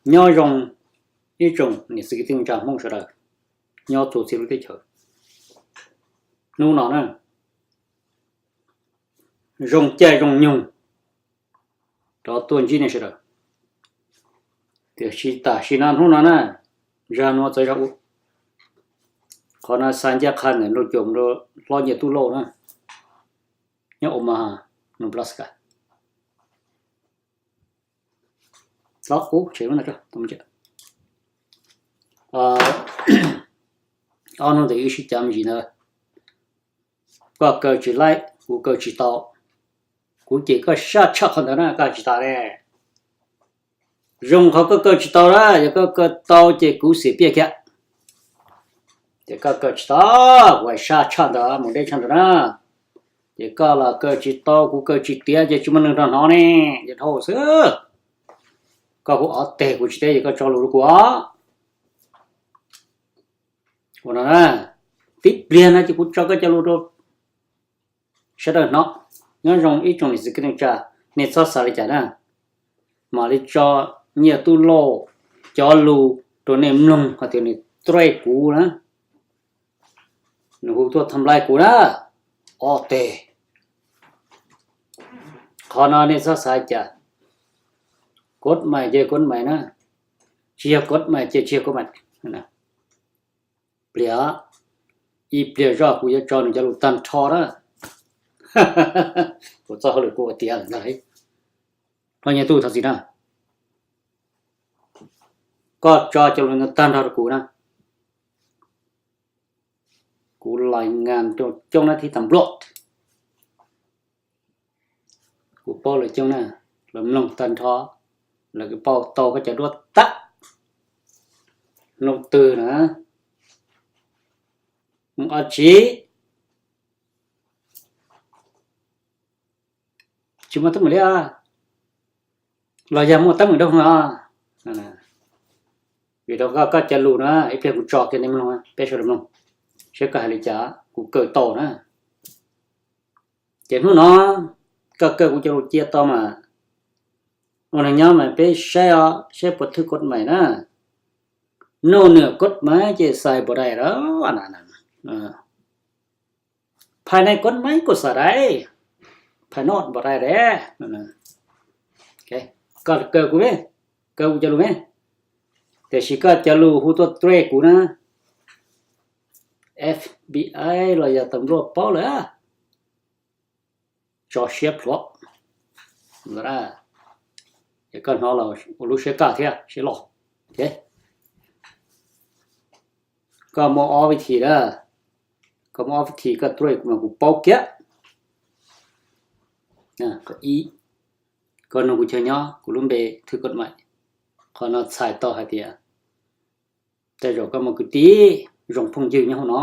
Nyob zoo ib tsoom niam txiv kwv tij neej tsa Hmoob sawv daws nyob txhua txhia lub teb chaws. Hnub no na, zoo caij zoo nyoog rov tuaj ntsib nej sawv daws. Tiam sis tam sim no hnub no na, zaj nuav txawv zaj ub. Qhov no xa ncaj qha ntawm nraug Cuam rau hlob Nyiaj Tub Lauj na, nyob Omaha, Nebraska. Ob hnub ntawd wb sib cav me ntsis ntawd, koj kaw tsis laib, kuv kaw tsis tau. Kuv cem koj sab tshaj qhov ntawd na, koj tsis tas ne. Zoo qhov koj kaw tsis tau na, yog koj kaw tau ces kuv xiam piaj kiag. Ces koj kaw tsis tau, kuv hais sab tshaj ntawd mus deb tshaj ntawd na. Ces koj los kaw tsis tau, kuv kaw tsis tiav ces tsis muaj neeg rov hnov ne, ces dhau xwb. Koj kuv ob teg kuv tsis teb ces koj tso lus rau kuv os. Ua no na, tib pliag no ces kuv tso koj cov lus rau sawv daws hnov. Nyob zoo ib tsoom niam txiv kwv tij neej tsa, nej txhob xav li cas na, mam li tso Nyiaj Tub Lauj cov lus rau nej mloog hais tias nws threat kuv na, nws hu tuaj tham lais kuv na. Ob teg. Qhov no nej txhob xav cas, kod mais ces kod mais na, tsis yog kod mais ces tsis yog kod mais. Pliag, ib pliag zoj kuv yuav tso nws cov lus tag nrho na. Kuv txoj hauj lwm kuv ua tiav lawm ntag. Hlob Nyiaj Tub, thov txim na, koj tso cov lus ntawd tag nrho rau kuv na, kuv lais ngas rau coob nab thib tas npluaj. Kuv paub lawv coob na, lawv mloog tag nrho, lawv kuj paub tau koj cov duab tag. Lub twg na, mus ob tsi, tsis muaj teeb meem li, los yog muaj teeb meem rau no. Vim rau koj cov lus na, ib pliag kuv tso kiag nej mloog, peb sawv daws mloog seb koj hais li cas, kuv kaw tau na. Ces hnub no koj kaw kuv cov lus cia tau mas, ua neeg nyob mas peb saib os, saib puas thwj kod mais na. Noj nws kod mais ces xais npau dais lawm. Phais nais kod mais kuj xais dais, phais noj npau dais dais. Koj kaw kuv, kaw kuv cov lus me, tiam sis koj cov lus hu tuaj threat kuv na, F B I los yog tas npluaj paub lawm, tso siab plhuav. Es koj hnov los ua lub siab kaj thiab siab loj. Koj muaj ob vib thim na, koj muaj ob vib thim koj threat kuv mas kuv paub kiag. Qhov ib, koj nug kuv chaw nyob, kuv lub npe thwj kod mais. Qhov no txhais tau hais tias tej zaum koj muaj kwv tij zoo phooj ywg nyob hauv no,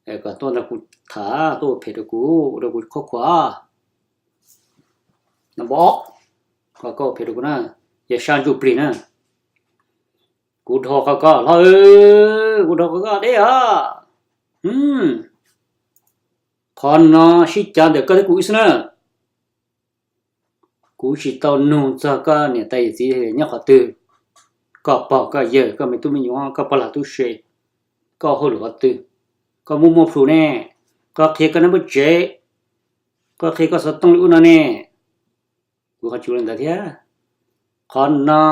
es kom tuaj nrog kuv tham, tuaj ua phem rau kuv, ua rau kuv qhuab qhuas. No npau, koj ua phem rau kuv na, yog sab ntsuj plig na, kuv dhau qhov koj hlob, kuv dhau qhov koj deb os. Qhov no sib cav ntawm koj thiab kuv wb xwb na. Kuv tsis tau nug txog koj niam tais yawm txiv nyob qhov twg, koj pog koj yawg, koj me tub me nyuam, koj pog lag tub se, koj hauj lwm qhov twg, koj muaj muaj plhus ne, koj qhia koj nab npawb tsev, koj qhia koj xov tooj li ub no ne. Kuv ho tsis ua li ntawd thiab. Qhov no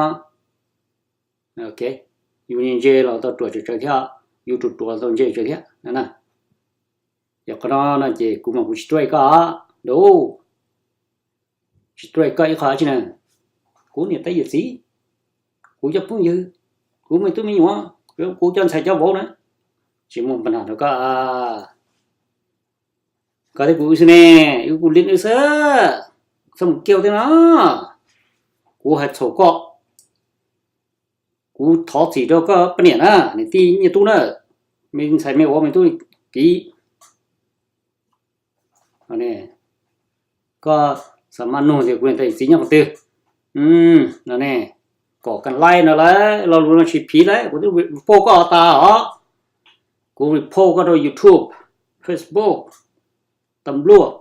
yus ntse los tau ruam tsawv tsawv thiab, yus ruam ruam los tau ntse tsawv thiab na. Yog qhov no no ces kuv mas kuv tsis threat koj, tsis threat koj ib qho dab tsi na. Kuv niam tais yawm txiv, kuv cov phooj ywg, kuv me tub me nyuam, kuv cov ntxhais cov vauv na, tsis muaj pab nag rau koj. Koj thiab kuv wb xwb ne, wb kuj li wb xwb, txhob mus kiag thiab no. Kuv hais txhaum koj, kuv thov txim rau koj poj niam na, niam tij Nyiaj Tub na, me ntxhais me vauv me tub kiv. Koj xav mas nug tias kuv niam tais yawm txiv nyob qhov twg no ne. Kom kas laib no lawm, lo lus no tsis phiv lawm, kuv twb report koj tas os. Kuv report koj rau YouTube, Facebook, tas npluaj,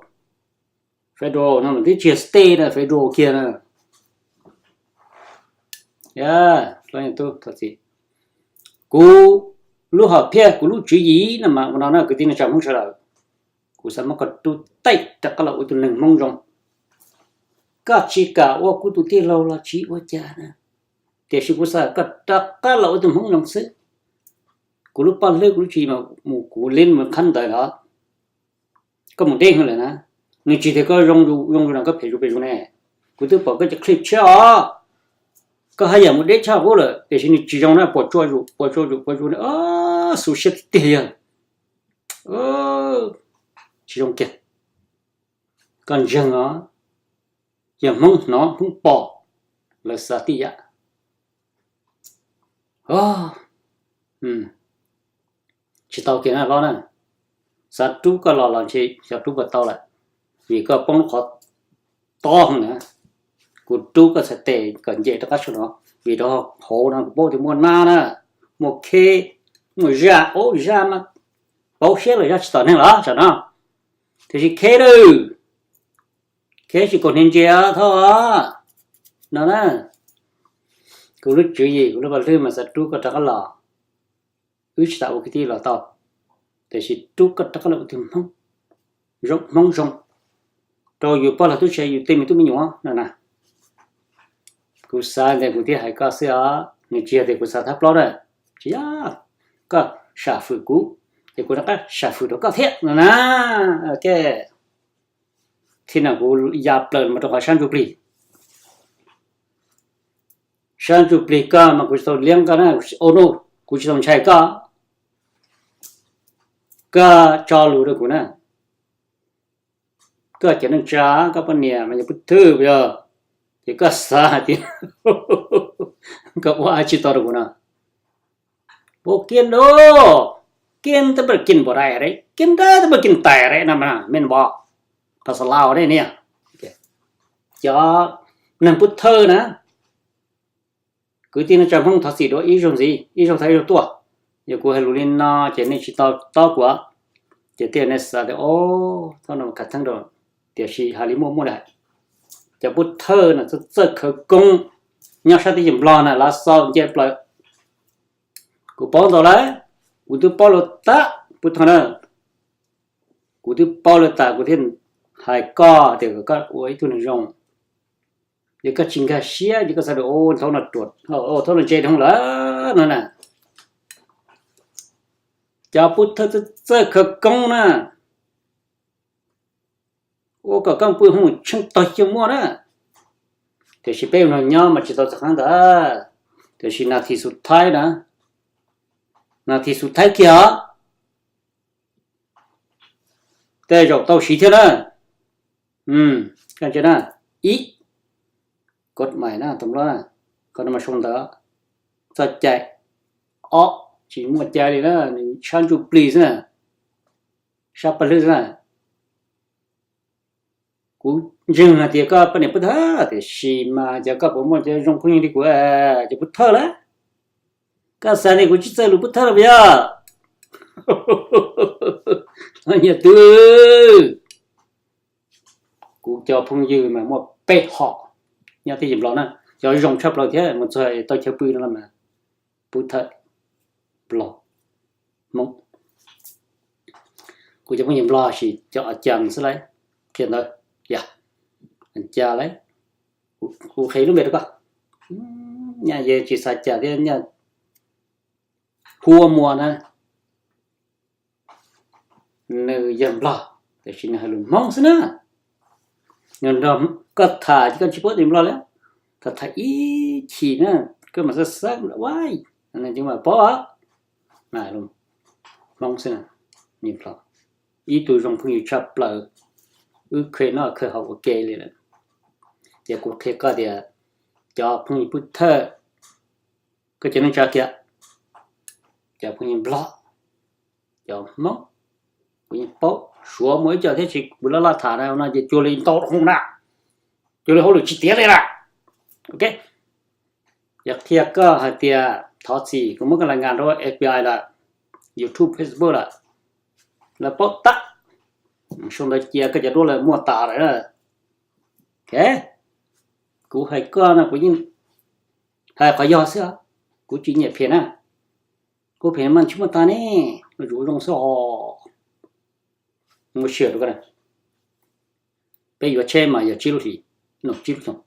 federal no mas twb tsis yog state na, federal kiag na. Yog, hlob Yaj Tub thov txim. Kuv lub hom phiaj, kuv lub tswv yim no mas ua no na kwv tij neej tsa Hmoob sawv daws, kuv xav muab koj rub taij rov qab los ua tus neeg Hmoob zoo. Koj tsis kam ua kuv tus tij laug los tsis ua cas na, tiam sis kuv xav koj rov qab los ua tus Hmoob zoo xwb. Kuv lub paj hlwb kuv lub tswv yim mas mus kuv li mus qhab ntawd los koj mus deb heev lawm na. Nws tsis tias koj zoo zoo no koj phem zus phem zus ne. Kuv twb pom koj cov clip tshiab os, koj haj yam mus deb tshaj qub lawm tiam sis nws tsis zoo na, puas tsuaj zus puas tsuaj zus puas zus ne, xu siab tiag tiag yog tsis zoo kiag. Koj ntseeg os, yog Hmoob hnov Hmoob pom, lawv xav tib yam. Tsis tau kiag na hlob na, xav rub koj los los ntshe xyov rub puas tau lawm, vim koj poob lub qhov tob heev na. Kuv rub koj txhais tes kom nce rov qab saum no, vim rau hauv no kuv paub tias muaj nab na, muaj kheb, muaj zaj, ub zaj mas pauv siab lawm, zaj tsis tom neeg los tsam no. Tiam sis kheb lawm, kheb tsis kaum hniav ntsia thauj no na. Kuv lub tswv yim kuv lub paj hlwb mas xav rub koj rov qab los. Wb tsis tas ua kwv tij los tau, tiam sis rub koj rov qab los ua tus Hmoob zoo, Hmoob zoo rau yus poj laug tub se yus tej me tub me nyuam no na. Kuv xav ntawd kuv thiaj hais koj xwb os, nws tsis yog tias kuv xav thab plaub na. Tsis yog, koj sam fwm kuv, ces kuv rov qab sam fwm rau koj thiab no na. Txij no kuv ya plaws mus rau qhov sab ntsuj plig. Sab ntsuj plig koj mas kuv tsis tau liab koj na, kuv tsis tau ntshai koj. Koj tso lus rau kuv na. Koj cov neej tsa, koj poj niam mas yog Pub Thawj yog, ces koj xav hais tias koj ua tsis tau rau kuv no. Pub kiab nrau, kiab nrau pab kiab npau dai, kiab nrau pab kiab tais no mas me npau, pas laus ne niam. Cov neeg Pub Thawj na, kwv tij neej tsa Hmoob thov txim dua ib zaug ntxiv, ib zaug thov ib zaug tuaj. Yog kuv hais lus li no ces nej tsis tau tob kuv, ces thiaj nej xav tias o, thaum no khav theeb rau, tiam sis hais li muaj muaj li hais. Cov Pub Thawj no txawj khawv koob nyob sab teb chaws Nplog na, lav xaus nce plaws. Kuv paub ntau lawm, kuv twb paub lawm tas Pub Thawj na, kuv twb paub lawm tas kuv thiaj hais koj tias kom koj ua ib tug neeg zoo. Yog koj tsis nkag siab ces koj xav tias o, thaum no ruam, thaum no ntse dhau lawm no na. Cov Pub Thawj txawj khawv koob na, ua kom koj pw hu tsheej tog xyoo muaj na. Tiam sis peb ua neeg nyob mas tsis tau txog qhov ntawd, tiam sis nas this xus thaib na, nas this xus thaib kiag os. Tej zaum tau siv thiab na. Koj ntsia na, ib, kod mais na, tom lab na, koj no mas sau ntawv, txoj cai, ob, tsis muaj cai li na, nws sab ntsuj plig xwb na, sab paj hlwb xwb na. Kuv ntseeg hais tias koj poj niam Pub Thawj, tiam sis mas cas koj puas muaj cov zoo phooj ywg li kuv, cov Pub Thawj lawm. Koj xav tias kuv tsis txawj lus Pub Thawj los puas yog? Nyiam twg, kuv cov phooj ywg mas muaj peb hom nyob teb chaws Nplog na, cov zoo tshaj plaws thiab mus txog tau chaw pw no mas Pub Thawj, Nplog, Hmoob. Kuv cov phooj ywg Nplog sis cov a cas xwb lauj, qhia ntawd, yog a cas lauj, kuv qhia lub npe rau koj. Nyaj yeej tsis xav cas thiab, nyaj Hua Muas na, nws yog Nplog, tiam sis nws hais lus Hmoob xwb na. Nws nrog koj tham ces koj tsis paub tias Nplog li, tham tham ib chim na, koj mam xav xav ua, ces mam paub. Hmoob xwb na, Nplog, ib tug zoo phooj ywg tshaj plaws, wb khawv noj khawv haus ua ke li lawm. Ces kuv qhia koj tias cov phooj ywg Pub Thawj, koj cov neej tsa kiag, cov phooj ywg Nplog, cov Hmoob, kuv yeej paub, Suav muaj ib co thiab, tsis kuv laj laj tham na, no ces cuag li ntau rau na, cuag li hauj lwm tsis tiav li lawm. Ok, yog qhia koj hais tias thov txim, kuv muab koj lais nkas rau F B I lawm, YouTube, Facebook lawm, lawv paub tag. Sau ntawv cia koj cov duab lawm muaj tas lawm. Ok, kuv hais koj no kuv yeej Hais qhov yog xwb, kuv tsis nyiam phem na. Kuv phem mas tsis muaj tas ne, zuj zus zoo xwb os. Muaj sia rau peb yuav tsheb mas yog tsib lub hlis, tsib lub xyoo,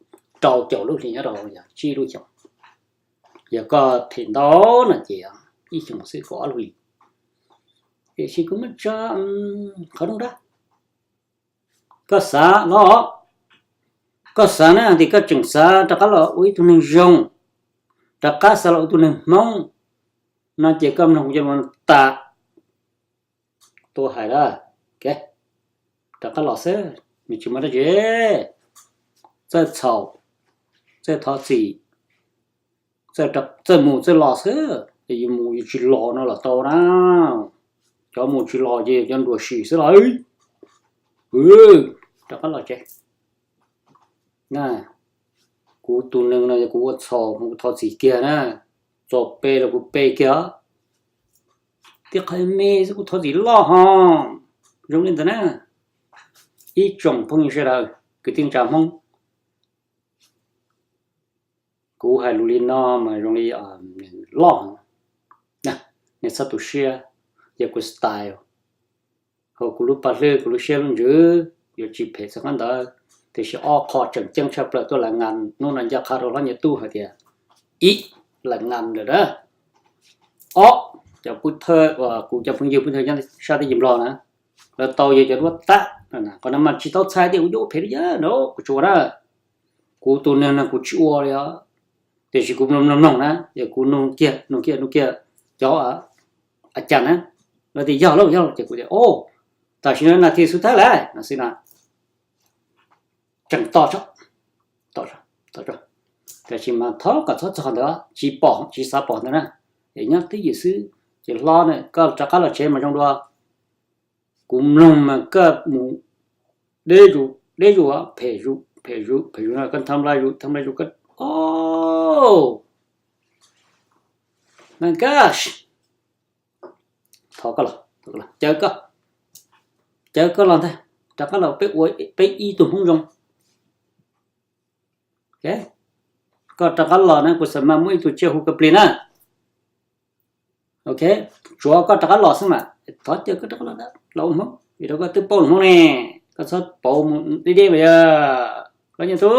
rau caum lub hlis nyob rau yog tsib lub xyoo. Yog koj them ntau no ces ib xyoos xwb kaum ob lub hlis. Tiam sis kuv muab tso qhov rooj dab. Koj xav los, koj xav na, tias koj tseem xav rov qab los ua ib tug neeg zoo, rov qab xav los ua tus neeg Hmoob no ces koj mloog kuv cov lus tas. Tuaj hais lawm, rov qab los xwb, nws tsis muaj dab tsi. Txawj txhaum, txawj thov txim, txawj mus txawj los xwb, yus mus yus tsis los no los tau na. Cov mus tsis los ces cov nruam sim xwb los. Rov qab los tsev. Kuv tus neeg no kuv ua txhaum kuv thov txim kiag na, txom pe los kuv pe kiag. Tib qho me xwb kuv thov txim loj ho. Zoo li ntawd na, ib tsoom phooj ywg sawv daws kwv tij neej tsa Hmoob, kuv hais lus li no mas zoo li loj, nej txhob tu siab, yog kuv style. Hauv kuv lub paj hlwb kuv lub siab lub ntsws yuav tsis phem txog qab ntawd, tiam sis ob qho tseem ceeb tshaj plaws tuaj lawm nqa hnub no ncaj qha rau hlob nyiaj tub hais tias, ib, lawm nqa lawm na. Ob, cov pub thawj uas kuv cov phooj ywg pub thawj nyob sab teb chaws Nplog na, lawv tau yog cov duab tab, qhov no mas tsis tau txhais tias kuv yuav ua phem li yam no kuv tsis ua na. Kuv tus neeg no kuv tsis ua li os, tiam sis kuv mloog mloog mloog na, yog kuv nug kiag nug kiag nug kiag cov a cas na, lawv tias yog lauj yog lauj ces kuv tias, o, tam sim no nas this xub thawj lawm no xwb na. Tseem to tso, to tso, to tso. Tiam sis mas thov kom txhob txog ntawd, tsis pom tsis xav pom ntawd na. Es nyob twj ywm xwb, ces hlob na koj rov qab los tsev mas zoo dua. Kuv mloog mas koj mus deb zus deb zus, phem zus phem zus phem zus no koj tham nplai zus tham nplai zus koj, o, my gosh. Thov koj los, caw koj, caw koj los ntag, rov qab los peb ua peb ib tug Hmoob zoo. Koj rov qab los na kuv xam mas muaj ib tug tsiaj hu koj plig na. Ok, tsuav koj rov qab los xwb mas, thov caw koj rov qab los, los ua Hmoob vim rau koj twb paub lus Hmoob ne, koj txhob pauv mus deb deb mas yog. Koj nyiam tub,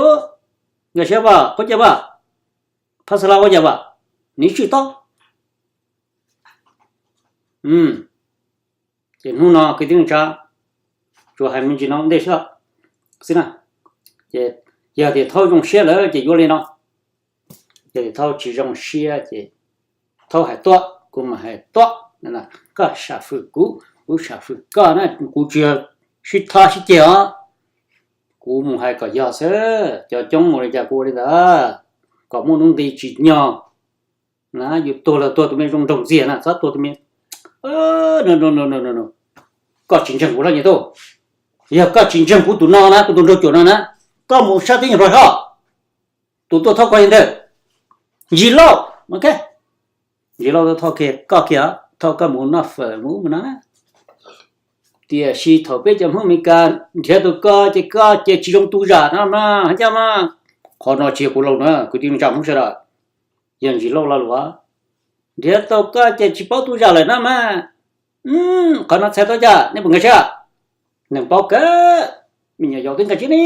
nkag siab pom qhuab caj pom, phab xa la ua cas pom, nws tsis tob. Ces hnub no kwv tij neej tsa, tsuas hais me ntsis no ua ntej xwb, xwb na. Ces yog tias Thaub zoo siab lawm ces yuav li no, yog tias Thaub tsis zoo siab ces Thaub hais tuaj kuv mam hais tuaj, koj sam fwm kuv kuv sam fwm koj na, kuv tsis yog sib thab sib ceg os. Kuv mus hais kom yog xwb, cov coob mus li cas kuv ua li ntawd, kom muaj hnub nqi tsis nyog na, yus tuag los tuag tus me zoo nraug ntxiag na, txhob tuag tus me, koj tsis ntseeg kuv los nyias tuaj, yog koj tsis ntseeg kuv tus no na, kuv tus nraug cuam no na, koj mus sab teb nyuag Nplog hlob, tus tuaj thauj koj li ntawd, Ntsis Lauj, Ntsis Lauj tuaj thauj koj kiag, thauj koj mus noj fawm mus ub mus no na. Tiam sis thaum peb cov Hmoob Amelikas nrhiav tau koj ces koj ces tsis zoo tu zam no mas haj coj mas, qhov no tsis yog kuv laus na, kwv tij neej tsa Hmoob sawv daws, yog Ntsis Lauj lo lus, nrhiav tau koj ces tsis paub tu zam lawm no mas. Qhov no txhais tau cas nej puas nkag siab? Neeg paub kawg, me nyuam yaus twb nkag siab ne.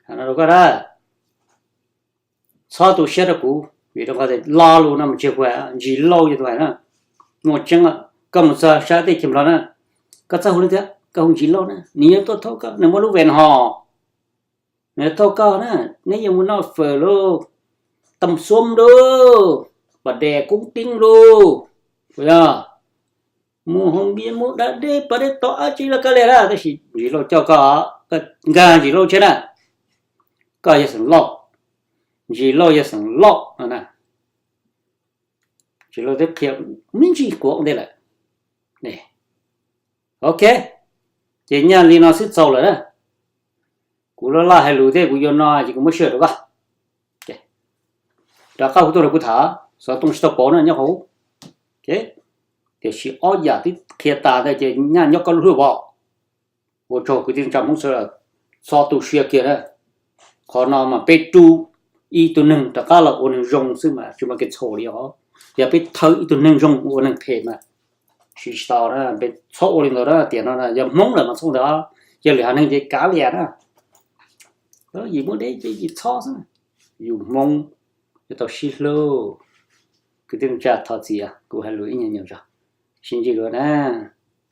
Koj txhob tu siab rau kuv vim rau qhov tias lo lus no mas tsis hu Ntsis Lauj yog tus hais na. Muaj tseeb, koj mus txog sab teb chaws Nplog na, koj txhob hu li thiab, koj hu Ntsis Lauj na, nws yuav tuaj thauj koj, nws muaj lub ven hos, nws yuav thauj koj na. Neb yuav mus noj fawm lauj, tau xuab lauj, pas dais koob teeb lauj, puas yog? Mus hoo npias mus da dej pas dej tod dab tsi los koj li na, tab sis Ntsis Lauj coj koj, koj nkag Ntsis Lauj tshiab na. Koj yog xeem Lauj, Ntsis Lauj yog xeem Lauj no na. Ntsis Lauj twb qhia me ntsis kuv ua ntej lawm. Ok, ces nyaj li no xwb txaus lawm na. Kuv laj laj hais lus thiab kuv yuav no ces kuv muab sij hawm rau koj. Rov qab hu tuaj rau kuv tham, xov tooj tsis tau pauv na nyob hauv. Tiam sis ob yam twb qhia tas ntawd ces nyaj nyob koj lub hlwb os. Ua tsaug kwv tij neej tsa Hmoob sawv daws, txhob tu siab kiag na. Qhov no mas peb rub ib tug neeg rov qab los ua neeg zoo xwb mas tsis muaj kev txhaum li os. Yog peb thawb ib tug neeg zoo ua neeg phem mas siv tsis tau na, peb txhob ua li ntawd na. Tiam no yog Hmoob lawm mas txhob ntawd, yog lwm haiv neeg ces kav liam na. Yim muaj deb ces yim txhob xwb. Yus Hmoob yuav tau sib hlub. Kwv tij neej tsa thov txim, kuv hais lus ib nyuag nyuag zog, sib ntsib dua na.